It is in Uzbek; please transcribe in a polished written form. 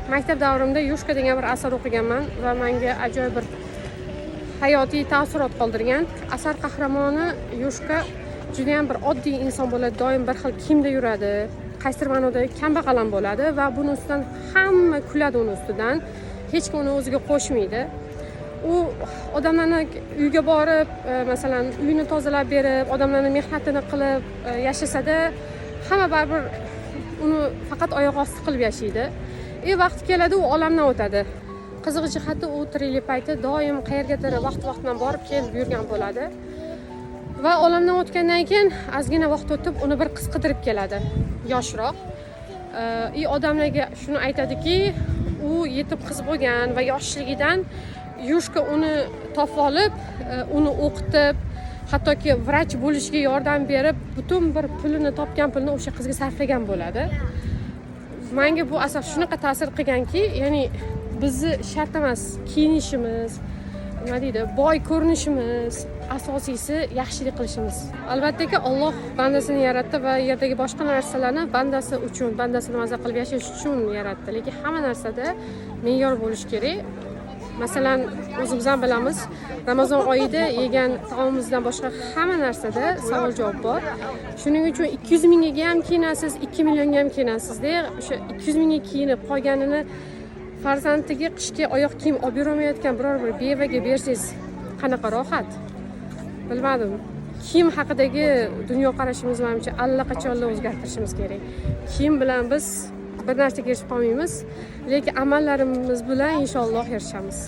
Maktab davrimda Yushka degan bir asar o'qiganman va menga ajoyib bir hayotiy taassurot qoldirgan. Asar qahramoni Yushka judayam bir oddiy inson bo'ladi, doim bir xil kiyimda yuradi, qaysidir ma'noda kambag'al ham bo'ladi va buni ustidan hamma kuladi, uni ustidan hech kim uni o'ziga qo'shmaydi. U odamlarni uyga borib, masalan, uyini tozalab berib, odamlarni mehnatini qilib yashasada, hamma baribir uni faqat oyoq osti qilib yashaydi. И vaqti keladi, u olamdan o'tadi. Qiziq jihati, u tiriklik payti doim qayergadir vaqti vaqti bilan borib kelib yurgan bo'ladi va olamdan o'tgandan keyin ozgina vaqt o'tib, uni bir qiz qidirib keladi, yoshroq. И odamlarga shuni aytadiki, u yetim qiz bo'lgan va yoshligidan Yushka uni topib olib, uni o'qitib, hattoki vrach bo'lishiga yordam berib, butun bir pulini, topgan pulini o'sha qizga sarflagan bo'ladi. Manga bu asar shunaqa ta'sir qilganki, ya'ni bizni shart emas kiyinishimiz, nima deydi, boy ko'rinishimiz, asosiysi yaxshilik qilishimiz. Albattaki, Olloh bandasini yaratdi va yerdagi boshqa narsalarni bandasi uchun, bandasini maza qilib yashash uchun yaratdi, lekin hamma narsada me'yor bo'lishi kerak. Masalan, o'zimiz ham bilamiz, Ramazon oyida yegan taomimizdan boshqa hamma narsada savol javob bor. Shuning uchun 200 mingga ham kiyinasiz, 2 millionga ham kiyinasizda, o'sha 200 mingga kiyinib, qolganini farzandiga qishga oyoq kiyim olib berolmayotgan biror bir bevaga bersangiz, qanaqa rohat, bilmadim. Kiyim haqidagi dunyoqarashimizni, manimcha, allaqachonlar o'zgartirishimiz kerak. Kiyim bilan biz bir narsaga erishib qolmaymiz, lekin amallarimiz bilan, inshaalloh, erishamiz.